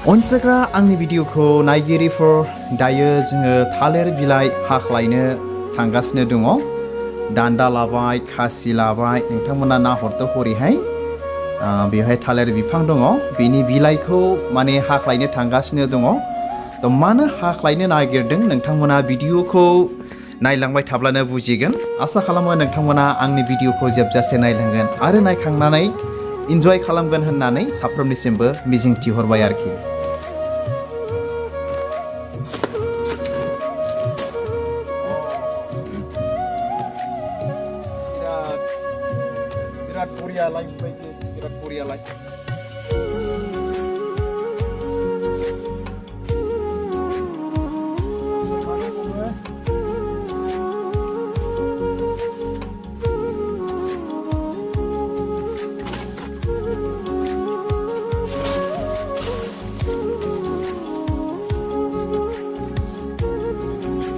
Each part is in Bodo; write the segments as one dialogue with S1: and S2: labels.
S1: अनसायग्रा आंनि भिडिअखौ नायगिरिफोर दायो जोङो थालिर बिलाइ हाख्लायनो थांगासिनो दङ। दान्दा लाबाय, खासि लाबाय, नोंथांमोना नाहरदो हरैहाय बेवहाय थालिर बिफां दङ, बेनि बिलाइखौ माने हाख्लायनो थांगासिनो दङ। थ' मानो हाख्लायनो नागिरदों नोंथांमोना भिडिअखौ नायलांबाय थाब्लानो बुजिगोन। आसा खालामो नोंथांमोना आंनि भिडिअखौ जोबजासे नायलांगोन आरो नायखांनानै इन्जय खालामगोन होननानै साफ्रोमनिसिमबो मिजिंथिहरबाय आरोखि। बिराद बरियालाय बायदि बिराद बरियालाय।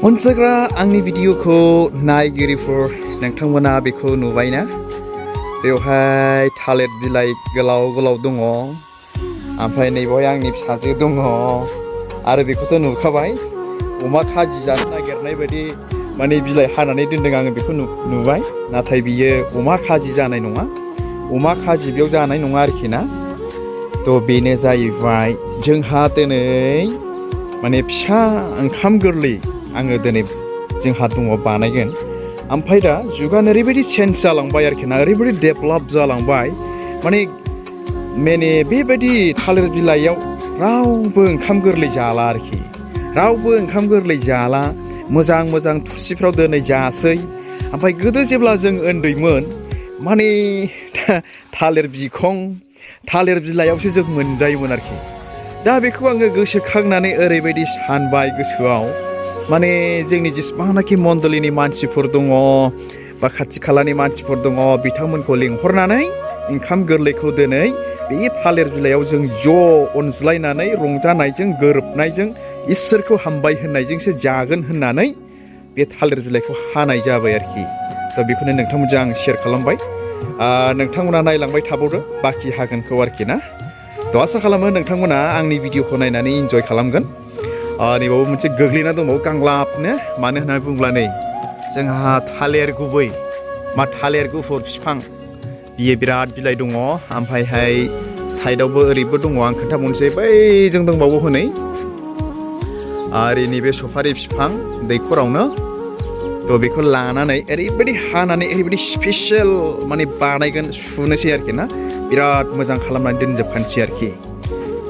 S1: अनसायग्रा आंनि भिडिअखौ नायगिरिफोर नोंथांमोना बेखौ नुबायना? बेवहाय थालिर बिलाइ गोलाव गोलाव दङ, ओमफ्राय नैबेवहाय आंनि फिसाजो दङ आरो बेखौथ' नुखाबाय अमा खाजि जानो नागिरनाय बायदि माने बिलाइ हानानै दोनदों आङो बेखौ नुबाय। नाथाय बियो अमा खाजि जानाय नङा, अमा खाजि बेयाव जानाय नङा आरोखि ना। थ' बेनो जाहैबाय जोंहा दिनै माने फिसा ओंखाम गोरलै आङो दिनै जोंहा दङ बानायगोन। ओमफ्राय दा जुगानो ओरैबायदि चेन्ज जालांबाय आरोखि ना, ओरैबायदि डेभेलप जालांबाय माने बेबायदि थालिर बिलाइयाव रावबो ओंखाम गोरलै जाला आरोखि, रावबो ओंखाम गोरलै जाला, मोजां मोजां थुरसिफ्राव दोनै जासै। ओमफ्राय गोदो जेब्ला जों उन्दैमोन माने थालिर बिखं थालिर बिलाइयावसो जों मोनजायोमोन आरोखि। दा बेखौ आङो गोसोखांनानै ओरैबायदि सानबाय गोसोआव, माने जोंनि जेसेबांनाखि मण्डलिनि मानसिफोर दङ बा खाथि खालानि मानसिफोर दङ बिथांमोनखौ लिंहरनानै ओंखाम गोरलैखौ दिनै बे थालिर बिलाइयाव जों ज' अनज्लायनानै रंजानायजों गोरोबनायजों इसोरखौ हामबाय होननायजोंसो जागोन होननानै बे थालिर बिलाइखौ हानाय जाबाय आरोखि। दा बेखौनो नोंथांमोनजों आं शेयार खालामबाय। नोंथांमोना नायलांबाय थाबावदो बाखि हागोनखौ आरोखि ना। थ' आसा खालामो नोंथांमोना आंनि भिडिअखौ नायनानै इन्जय खालामगोन। नैबावबो मोनसे गोग्लैना दंबावो गांलाबनो, मानो होननानै बुङोब्ला नै जोंहा थालिर गुबै थालिर गुफुर बिफां बियो बिराद बिलाइ दङ। ओमफ्रायहाय साइडआवबो ओरैबो दङ, आं खोन्थाबावनोसै। बैजों दंबावो हनै आरो नैबे सफारि बिफां दैखरावनो। थ' बेखौ लानानै ओरैबायदि हानानै ओरैबायदि स्पेसियेल माने बानायगोन, सुनोसै आरोखि ना, बिराद मोजां खालामनानै दोनजोबखानोसै आरोखि।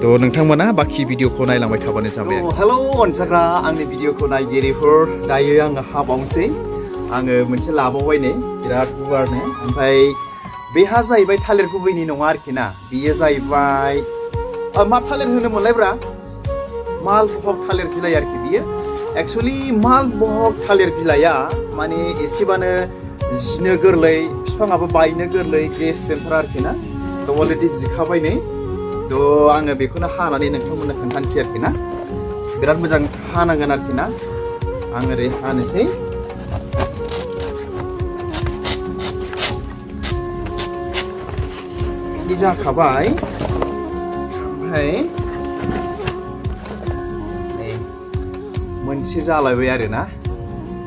S1: थ' नोंथांमोना बाखि भिडिअखौ नायलांबाय थाबानो जाबाय। हेलौ अनसायग्रा आंनि भिडिअखौ नायगिरिफोर, दायो आङो हाबावनोसै। आङो मोनसे लाबावबाय नै बिराद गुवारनो। ओमफ्राय बेहा जाहैबाय थालिर गुबैनि नङा आरोखि ना, बेयो जाहैबाय मा थालिर होनोमोनलाय ब्रा, मालभग थालिर बिलाइ आरोखि बियो। एक्सुवेलि मालभग थालिर बिलाइया माने एसेबानो जिनो गोरलै, बिफाङाबो बायनो गोरलै, गेस्ट्रेनफोर आरोखि ना। थ' अलरेडि जिखाबाय नै। थ' आङो बेखौनो हानानै नोंथांमोननो खोन्थानोसै आरोखि ना। बिराद मोजां हानांगोन आरोखि ना। आं ओरै हानोसै। बिदि जाखाबाय। ओमफ्राय मोनसे जालायबाय आरोना,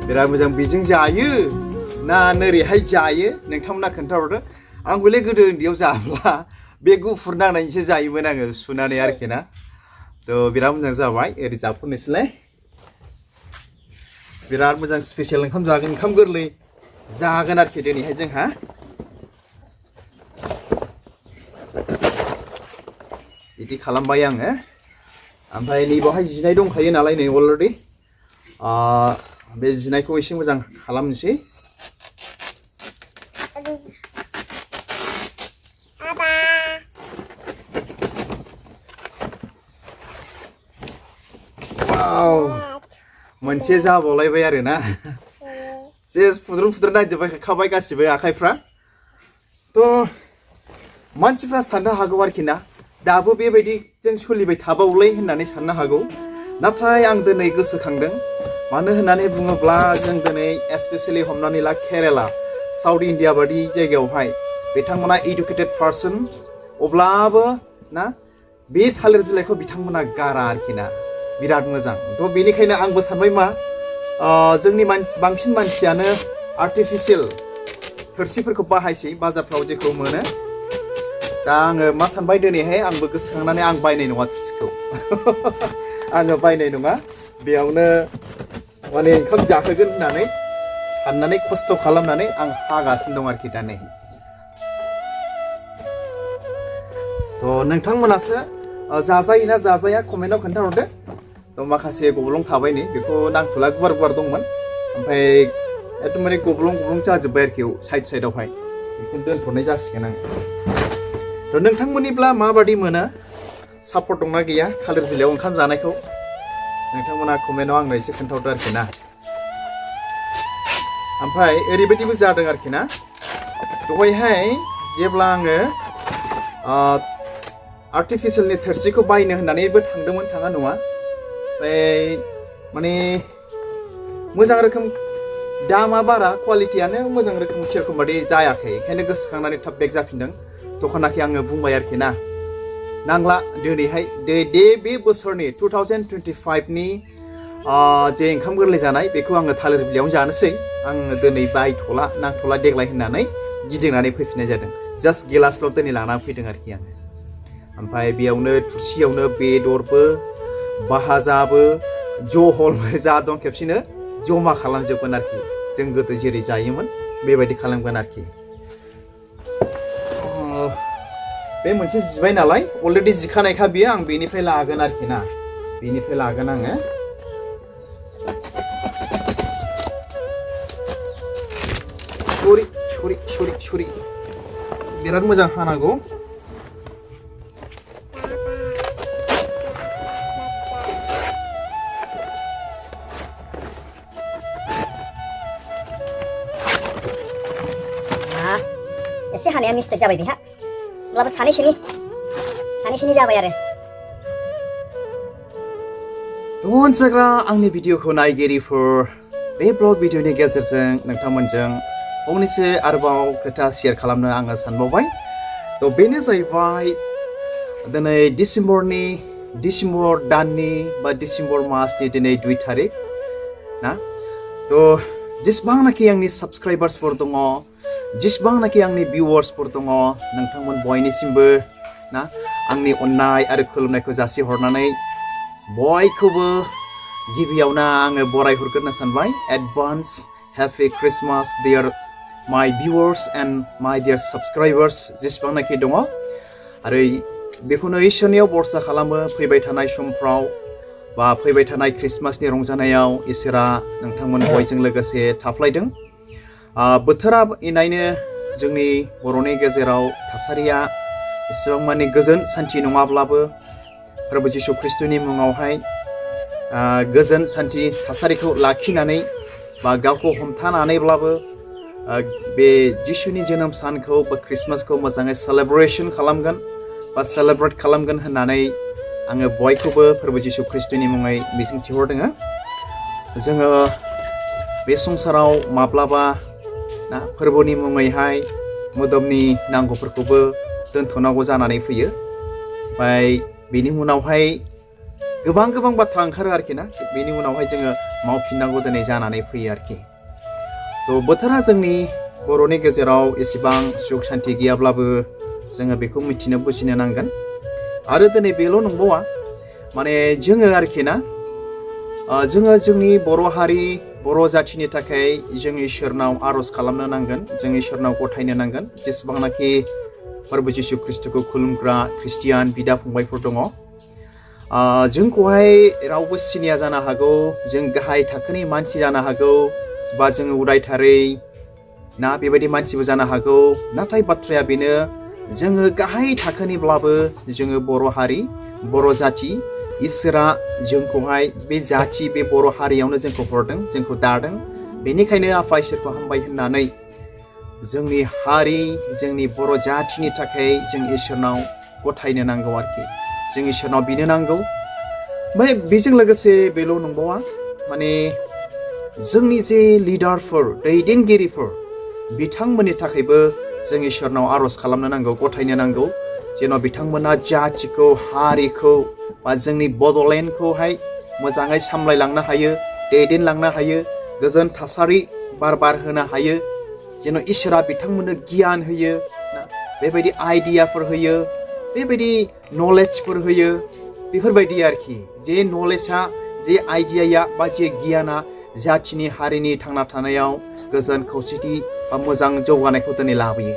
S1: बिराद मोजां। बेजों जायो ना नोरैहाय जायो नोंथांमोना खोन्थाहरदो। आंबोले गोदो उन्दैयाव जाब्ला बे गुफुर नांनायनिसो जायोमोन आङो सुनानै आरोखि ना। थ' बिराद मोजां जाबाय। ओरै जाफोरनोसैलाय। बिराद मोजां स्पेसियेल ओंखाम जागोन, ओंखाम गोरलै जागोन आरोखि दिनैहाय जोंहा। बिदि खालामबाय आङो। ओमफ्राय नैबावहाय जिनाय दंखायो नालाय नै अलरेडि। बे जिनायखौ एसे मोजां खालामनोसै। मोनसे जाबावलायबाय आरोना, जे फुद्रुन फुद्रुन नायजोबखाबाय गासिबो आखाइफ्रा। थ' मानसिफ्रा साननो हागौ आरोखि ना, दाबो बेबायदि जों सोलिबाय थाबावलै होननानै साननो हागौ। नाथाय आं दिनै गोसोखांदों, मानो होननानै बुङोब्ला जों दिनै एस्पेसियेलि हमनानै ला केरेला, साउथ इन्डिया बायदि जायगायावहाय बिथांमोना इडुकेटेड पार्सन, अब्लाबो ना बे थालिर बिलाइखौ बिथांमोना गारा आरोखि ना बिराद मोजां थ' बेनिखायनो आंबो सानबाय मा जोंनि बांसिन मानसियानो आर्टिफिशियेल थोरसिफोरखौ बाहायसै बाजारफ्राव जेखौ मोनो दा आङो मा सानबाय दिनैहाय आंबो गोसोखांनानै आं बायनाय नङा थोरसिखौ आङो बायनाय नङा बेयावनो माने ओंखाम जाहोगोन होननानै साननानै खस्थ' खालामनानै आं हागासिनो दं आरोखि दा नै थ' नोंथांमोनासो जाजायोना जाजाया कमेन्टआव खोन्थाहरदो थ' माखासे गब्लं थाबाय नै बेखौ नांथ'ला गुवार गुवार दंमोन ओमफ्राय एकदमबारे गब्लं जाजोब्बाय आरोखि साइडआवहाय बेखौ दोनथ'नाय जासिगोन आं थ' नोंथांमोननिब्ला माबादि मोनो सापर्ट दंना गैया थालिर बिलाइयाव ओंखाम जानायखौ नोंथांमोना कमेन्टआव आंनो एसे खोन्थाहरदो आरोखि ना ओमफ्राय ओरैबायदिबो जादों आरोखि ना दहायहाय जेब्ला आङो आर्टिफिशियेलनि थोरसिखौ बायनो होननानैबो थांदोंमोन थाङा नङा ओमफ्राय माने मोजां रोखोम दामा बारा क्वालिटियानो मोजां रोखोम सेरखम बादि जायाखै ओंखायनो गोसोखांनानै थाब बेक जाफिनदों दखानाखि आङो बुंबाय आरोखि ना नांला दिनैहाय बे बोसोरनि 2025नि जे ओंखाम गोरलै जानाय बेखौ आङो थालिर बिलाइयावनो जानोसै आङो दिनै बायथ'ला नांथ'ला देग्लाय होननानै गिदिंनानै फैफिननाय जादों जास्ट गिलासल' दिनै लानानै फैदों आरोखि आङो ओमफ्राय बेयावनो थुरसियावनो बेदरबो भाजाबो जहलबो जा दं खेबसेनो जमा खालामजोबगोन आरोखि जों गोदो जेरै जायोमोन बेबायदि खालामगोन आरोखि बे मोनसे जिबाय नालाय अलरेडि जिखानायखा बियो आं बेनिफ्राय लागोन आरोखि ना बेनिफ्राय लागोन आङो सरि बिराद मोजां हानांगौ
S2: एसे हानाया मिस्टेक जाबाय बेहा अब्लाबो सानैसोनि जाबाय आरो
S1: अनसायग्रा आंनि भिडिअखौ नायगिरिफोर बे ब्लग भिडिअनि गेजेरजों नोंथांमोनजों फंनैसो आरोबाव खोथा शेयार खालामनो आङो सानबावबाय थ' बेनो जाहैबाय दिनै डिसेम्बर दाननि बा डिसेम्बर मासनि दिनै 2 तारिख ना थ' जेसेबांनाखि आंनि साबस्क्राइबार्सफोर दङ जेसेबांनाखि आंनि भिउवार्सफोर दङ नोंथांमोन बयनिसिमबो ना आंनि अननाय आरो खुलुमनायखौ जासिहरनानै बयखौबो गिबियावनो आङो बरायहरग्रोनो सानबाय एडभान्स हेपि क्रिसमास डियार माय भिउवार्स एन्ड माय डियार साबस्क्राइबार्स जेसेबांनाखि दङ आरो बेखौनो इसोरनियाव बरसा खालामो फैबाय थानाय समफ्राव बा फैबाय थानाय क्रिसमासनि रंजानायाव इसोरा नोंथांमोन बयजों लोगोसे थाफ्लायदों बोथोरा इनायनो जोंनि बर'नि गेजेराव थासारिया एसेबां माने गोजोन सान्थि नङाब्लाबो प्रभु जिशु ख्रिस्ट'नि मुङावहाय गोजोन सान्थि थासारिखौ लाखिनानै बा गावखौ हमथानानैब्लाबो बे जिशुनि जोनोम सानखौ बा क्रिसमासखौ मोजाङै सेलेब्रेसन खालामगोन बा सेलेब्रेट खालामगोन होननानै आङो बयखौबो प्रभु जिशु ख्रिस्ट'नि मुङै मिजिंथिहरदों जोङो बे संसाराव माब्लाबा ना फोरबोनि मुङैहाय मोदोमनि नांगौफोरखौबो दोनथ'नांगौ जानानै फैयो ओमफ्राय बेनि उनावहाय गोबां बाथ्रा ओंखारो आरोखि ना बेनि उनावहाय जोङो मावफिननांगौ दिनै जानानै फैयो आरोखि थ' बोथोरा जोंनि बर'नि गेजेराव एसेबां सुख सान्थि गैयाब्लाबो जोङो बेखौ मिथिनो बुजिनो नांगोन आरो दिनै बेल' नंबावा माने जोङो आरोखि ना जोङो जोंनि बर' हारि बर' जाथिनि थाखाय जों इसोरनाव आर'ज खालामनो नांगोन जों इसोरनाव गथायनो नांगोन जेसेबांनाखि प्रभु जिशु ख्रिस्ट'खौ खुलुमग्रा ख्रिस्टियान बिदा फंबायफोर दङ जोंखौहाय रावबो सिनाया जानो हागौ जों गाहाय थाखोनि मानसि जानो हागौ बा जोङो उदायथारै ना बेबायदि मानसिबो जानो हागौ नाथाय बाथ्राया बेनो जोङो गाहाय थाखोनिब्लाबो जोङो बर' हारि बर' जाथि इसोरा जोंखौहाय बे जाथि बे बर' हारियावनो जोंखौ हरदों जोंखौ दादों बेनिखायनो आफा इसोरखौ हामबाय होननानै जोंनि हारि जोंनि बर' जाथिनि थाखाय जों इसोरनाव गथायनो नांगौ आरोखि जों इसोरनाव बिनो नांगौ ओमफ्राय बेजों लोगोसे बेल' नंबावा माने जोंनि जे लिडारफोर दैदेनगिरिफोर बिथांमोननि थाखायबो जों इसोरनाव आर'ज खालामनो नांगौ गथायनो नांगौ जेन' बिथांमोना जाथिखौ हारिखौ बा जोंनि बड'लेण्डखौहाय मोजाङै सामलायलांनो हायो, दैदेनलांनो हायो, गोजोन थासारि बार होनो हायो। जेन' इसोरा बिथांमोननो गियान होयो, बेबायदि आइडियाफोर होयो, बेबायदि नलेजफोर होयो। बेफोरबायदि आरोखि जे नलेजआ, जे आइडियाया बा जे गियाना जाथिनि हारिनि थांना थानायाव गोजोन खौसेथि बा मोजां जौगानायखौ दिनै लाबोयो।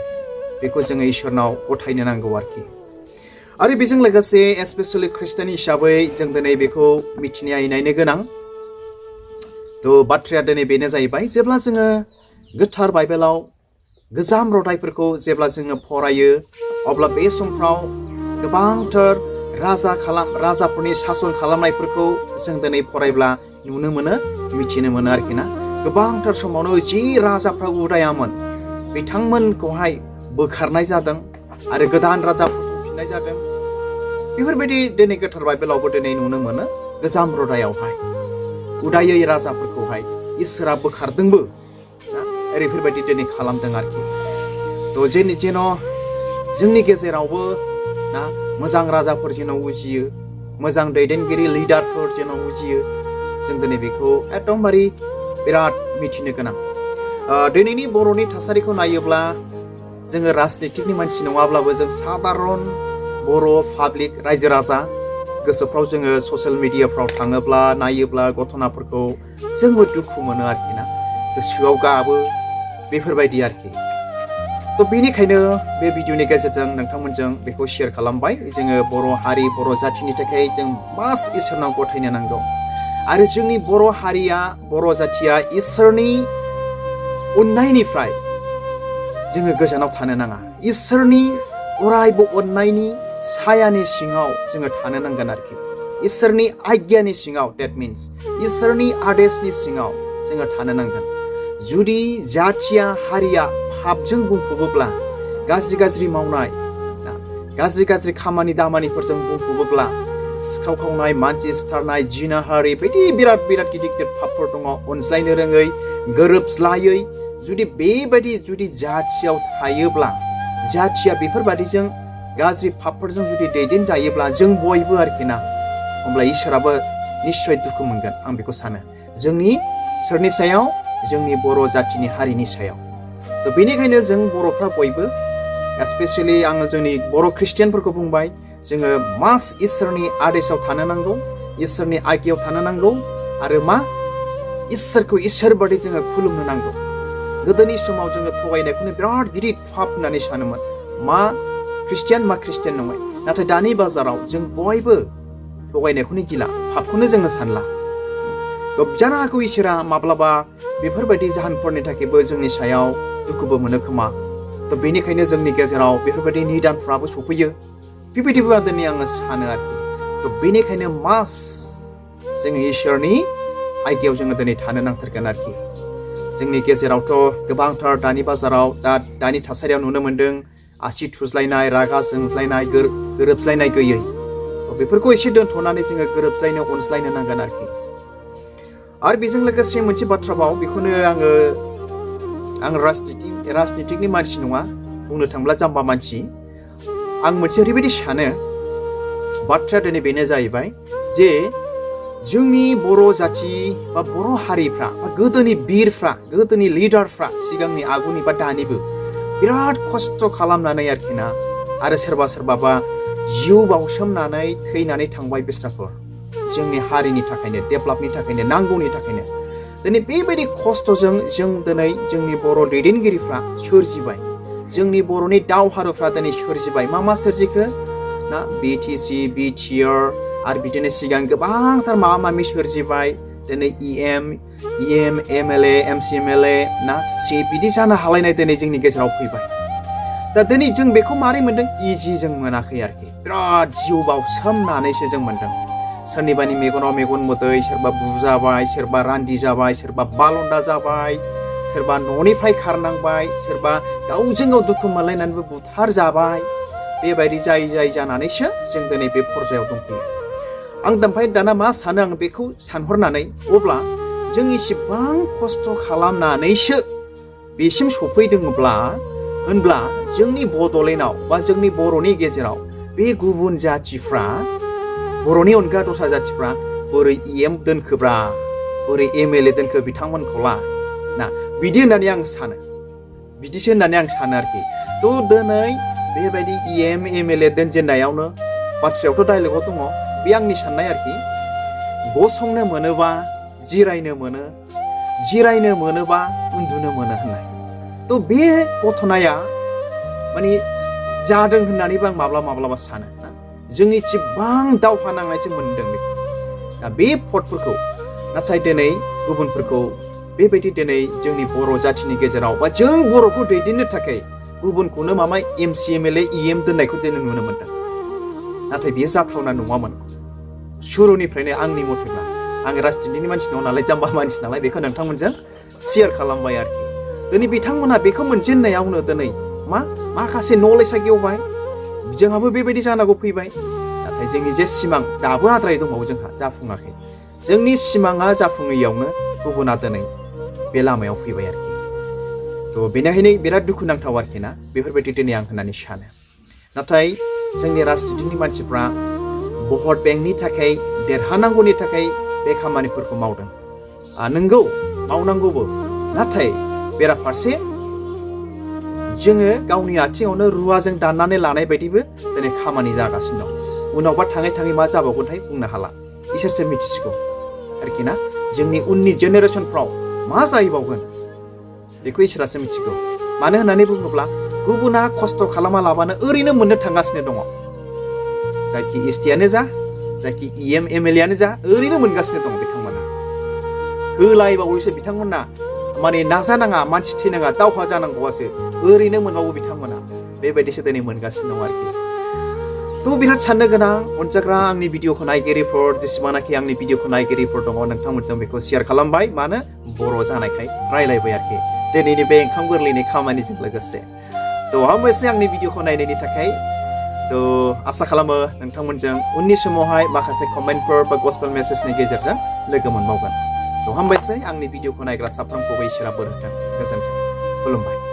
S1: बेखौ जोङो इसोरनाव गथायनो नांगौ आरोखि। आरो बेजों लोगोसे एस्पेसियेलि ख्रिस्टान हिसाबै जों दिनै बेखौ मिथिनायनो गोनां। थ' बाथ्राया दिनै बेनो जाहैबाय, जेब्ला जोङो गोथार बाइबेलाव गोजाम रादायफोरखौ जेब्ला जोङो फरायो, अब्ला बे समफ्राव गोबांथार राजाफोरनि सासन खालामनायफोरखौ जों दिनै फरायब्ला नुनो मोनो, मिथिनो मोनो आरोखि ना। गोबांथार समावनो जि राजाफ्रा उदायामोन बिथांमोनखौहाय बोखारनाय जादों आरो गोदान राजा फसंफिननाय जादों। बेफोरबायदि दिनै गोथार बाइबेलावबो दिनै नुनो मोनो। गोजाम रादायावहाय उदायै राजाफोरखौहाय इसोरा बोखारदोंबो ना, ओरैफोरबायदि दिनै खालामदों आरोखि। थ' जेन' जोंनि गेजेरावबो ना मोजां राजाफोर जेन' उजियो, मोजां दैदेनगिरि लिडारफोर जेन' उजियो, जों दिनै बेखौ एकदमबारे बिराद मिथिनो गोनां। दिनैनि बर'नि थासारिखौ नायोब्ला जोङो राजनितिकनि मानसि नङाब्लाबो जों सादारन बर' पाब्लिक रायजो राजा गोसोफ्राव जोङो ससियेल मिडियाफ्राव थाङोब्ला नायोब्ला घटनाफोरखौ जोंबो दुखु मोनो आरोखि ना, गोसोआव गाबो, बेफोरबायदि आरोखि। थ' बेनिखायनो बे भिडिअनि गेजेरजों नोंथांमोनजों बेखौ शेयार खालामबाय। जोङो बर' हारि, बर' जाथिनि थाखाय जों मास इसोरनाव गथायनो नांगौ। आरो जोंनि बर' हारिया, बर' जाथिया इसोरनि अननायनिफ्राय जोङो गोजानाव थानो नाङा। इसोरनि अरायबो अननायनि सायानि सिङाव जोङो थानो नांगोन आरोखि। इसोरनि आज्ञानि सिङाव, डेट मिन्स इसोरनि आदेशनि सिङाव जोङो थानो नांगोन। जुदि जाथिया, हारिया पापजों बुंफबोब्ला, गाज्रि मावनाय, गाज्रि खामानि दामानिफोरजों बुंफबोब्ला, सिखाव खावनाय, मानसि सिथारनाय, जिनाहारि, बायदि बिराद गिदिर पापफोर दङ, अनज्लायनो रोङै, गोरोबज्लायै, जुदि बेबायदि जाथियाव थायोब्ला, जाथिया बेफोरबादिजों गाज्रि पापफोरजों जुदि दैदेनजायोब्ला, जों बयबो आरोखि ना, होमब्ला इसोराबो निस्सय दुखु मोनगोन। आं बेखौ सानो जोंनि सोरनि सायाव, जोंनि बर' जाथिनि हारिनि सायाव। थ' बेनिखायनो जों बर'फ्रा बयबो, एस्पेसियेलि आङो जोंनि बर' ख्रिस्टियानफोरखौ बुंबाय, जोङो मास इसोरनि आदेशाव थानो नांगौ, इसोरनि आज्ञायाव थानो नांगौ। आरो मा, इसोरखौ इसोर बादि जोङो खुलुमनो नांगौ। गोदोनि समाव जोङो थगायनायखौनो बिराद गिदिर पाप होननानै सानोमोन, मा ख्रिस्टियान मा ख्रिस्टियान नङै। नाथाय दानि बाजाराव जों बयबो थगायनायखौनो गिला, पापखौनो जोङो सानला। थ' जानो हागौ इसोरा माब्लाबा बेफोरबायदि जाहोनफोरनि थाखायबो जोंनि सायाव दुखुबो मोनो खोमा। थ' बेनिखायनो जोंनि गेजेराव बेफोरबायदि निदानफ्राबो सफैयो, बेबायदिबो दिनै आङो सानो आरोखि। थ' बेनिखायनो मास जोङो इसोरनि आयदायाव जोङो दिनै थानो नांथारगोन आरोखि। जोंनि गेजेरावथ' गोबांथार दानि बाजाराव दानि थासारियाव नुनो मोन्दों, आसि थुज्लायनाय, रागा जोंज्लायनाय, गोरोबज्लायनाय गैयै। थ' बेफोरखौ एसे दोनथ'नानै जोङो गोरोबज्लायनो, अनज्लायनो नांगोन आरोखि। आरो बेजों लोगोसे मोनसे बाथ्राबाव, बेखौनो आं राजनितिकनि मानसि नङा, बुंनो थांब्ला जाम्बा मानसि। आं मोनसे ओरैबायदि सानो, बाथ्राया दिनै बेनो जाहैबाय जे जोंनि बर' जाथि बा बर' हारिफ्रा, बा गोदोनि बिरफ्रा, गोदोनि लिडारफ्रा, सिगांनि आगुनि बा दानिबो बिराद खस्थ' खालामनानै आरोखि ना, आरो सोरबाबा जिउ बावसोमनानै थैनानै थांबाय बिस्राफोर, जोंनि हारिनि थाखायनो, डेभेलपनि थाखायनो, नांगौनि थाखायनो। दिनै बेबायदि खस्थ'जों जों दिनै जोंनि बर' दैदेनगिरिफ्रा सोरजिबाय, जोंनि बर'नि दावहारुफ्रा दिनै सोरजिबाय। मा सोरजिखो ना, BTC, BTR, आरो बिदिनो सिगां गोबांथार माबा सोरजिबाय। दिनै EM, MLA, MCMLA ना, बिदि जानो हालायनाय दिनै जोंनि गेजेराव फैबाय। दा दिनै जों बेखौ मारै मोनदों? इजि जों मोनाखै आरोखि, बिराद जिउ बावसोमनानैसो जों मोनदों। सोरनिबानि मेगनाव मेगन मोदै, सोरबा बुजाबाय, सोरबा रान्दि जाबाय, सोरबा बालन्दा जाबाय, सोरबा न'निफ्राय खारनांबाय, सोरबा गावजों गाव दुखु मोनलायनानैबो बुथार जाबाय। बेबायदि जाय जानानैसो जों दिनै बे पर्जायाव दंफैयो। आं ओमफ्राय दाना मा सानो, आं बेखौ सानहरनानै, अब्ला जों इसिबां खस्थ' खालामनानैसो बेसिम सफैदोंब्ला, होनब्ला जोंनि बड'लेण्डआव बा जोंनि बर'नि गेजेराव बे गुबुन जाथिफ्रा बर'नि अनगा दस्रा जाथिफ्रा बोरै EM दोनखोब्रा बोरै MLA दोनखो बिथांमोनखौला ना बिदि होननानै आं सानो बिदिसो होननानै आं सानो आरोखि थ' दिनै बेबायदि EM MLA दोनजेननायावनो बाथ्रायावथ' डायलगाव दङ बे आंनि साननाय आरोखि गसंनो मोनोबा जिरायनो मोनोबा उन्दुनो मोनो होननाय थ' बे घटनाया माने जादों होननानैबो आं माब्लाबा सानो ना जों इसेबां दावहा नांनायसो मोनदों बेखौ दा बे भटफोरखौ नाथाय दिनै गुबुनफोरखौ बेबायदि दिनै जोंनि बर' जाथिनि गेजेराव बा जों बर'खौ दैदेननो थाखाय गुबुनखौनो मामा MC MLA EM दोननायखौ दिनै नुनो मोनदों नाथाय बेयो जाथावना नङामोन शुरुनिफ्रायनो आंनि मथेब्ला आं राजनितिनि मानसि नङा नालाय जाम्बा मानसि नालाय बेखौ नोंथांमोनजों शेयार खालामबाय आरोखि दिनै बिथांमोना बेखौ मोनजेननायावनो दिनै माखासे नलेजआ गेवबाय जोंहाबो बेबायदि जानांगौ फैबाय नाथाय जोंनि जे सिमां दाबो आद्राय दंबावो जोंहा जाफुङाखै जोंनि सिमाङा जाफुङैयावनो गुबुना दिनै बे लामायाव फैबाय आरोखि थ' बेनिखायनो बिराद दुखुनांथाव आरोखि ना बेफोरबायदि दिनै आं होननानै सानो नाथाय जोंनि राजनितिनि मानसिफ्रा भट बेंकनि थाखाय देरहानांगौनि थाखाय बे खामानिफोरखौ मावदों नंगौ मावनांगौबो नाथाय बेराफारसे जोङो गावनि आथिङावनो रुवाजों दाननानै लानाय बायदिबो दिनै खामानि जागासिनो दं उनावबा थाङै मां जाबावगोनथाय बुंनो हाला इसोरसो मिथिसिगौ आरोखि ना जोंनि उननि जेनेरेसनफ्राव मा जाहैबावगोन बेखौ इसोरासो मिथिगौ मानो होननानै बुङोब्ला गुबुना खस्थ' खालामालाबानो ओरैनो मोननो थांगासिनो दङ जायखि STयानो जा जायखि EM MLAयानो जा ओरैनो मोनगासिनो दं बिथांमोना होलायबावैसो बिथांमोना माने नाजानाङा मानसि थैनाङा दावहा जानांगौआसो ओरैनो मोनबावो बिथांमोना बेबायदिसो दिनै मोनगासिनो दं आरोखि थ' बिराद साननो गोनां अनजाग्रा आंनि भिडिअखौ नायगिरिफोर जेसेबांनाखि आंनि भिडिअखौ नायगिरिफोर दङ नोंथांमोनजों बेखौ शेयार खालामबाय मानो बर' जानायखाय रायलायबाय आरोखि दिनैनि बे ओंखाम गोरलैनि खामानिजों लोगोसे थ' हामबायसै आंनि भिडिअखौ नायनायनि थाखाय थ' आसा खालामो नोंथांमोनजों उननि समावहाय माखासे कमेन्टफोर बा गस्पेल मेसेजनि गेजेरजों लोगो मोनबावगोन थ' हामबायसै आंनि भिडिअखौ नायग्रा साफ्रोमखौबो इसोरा बोर होथों गोजोन्थों खुलुमबाय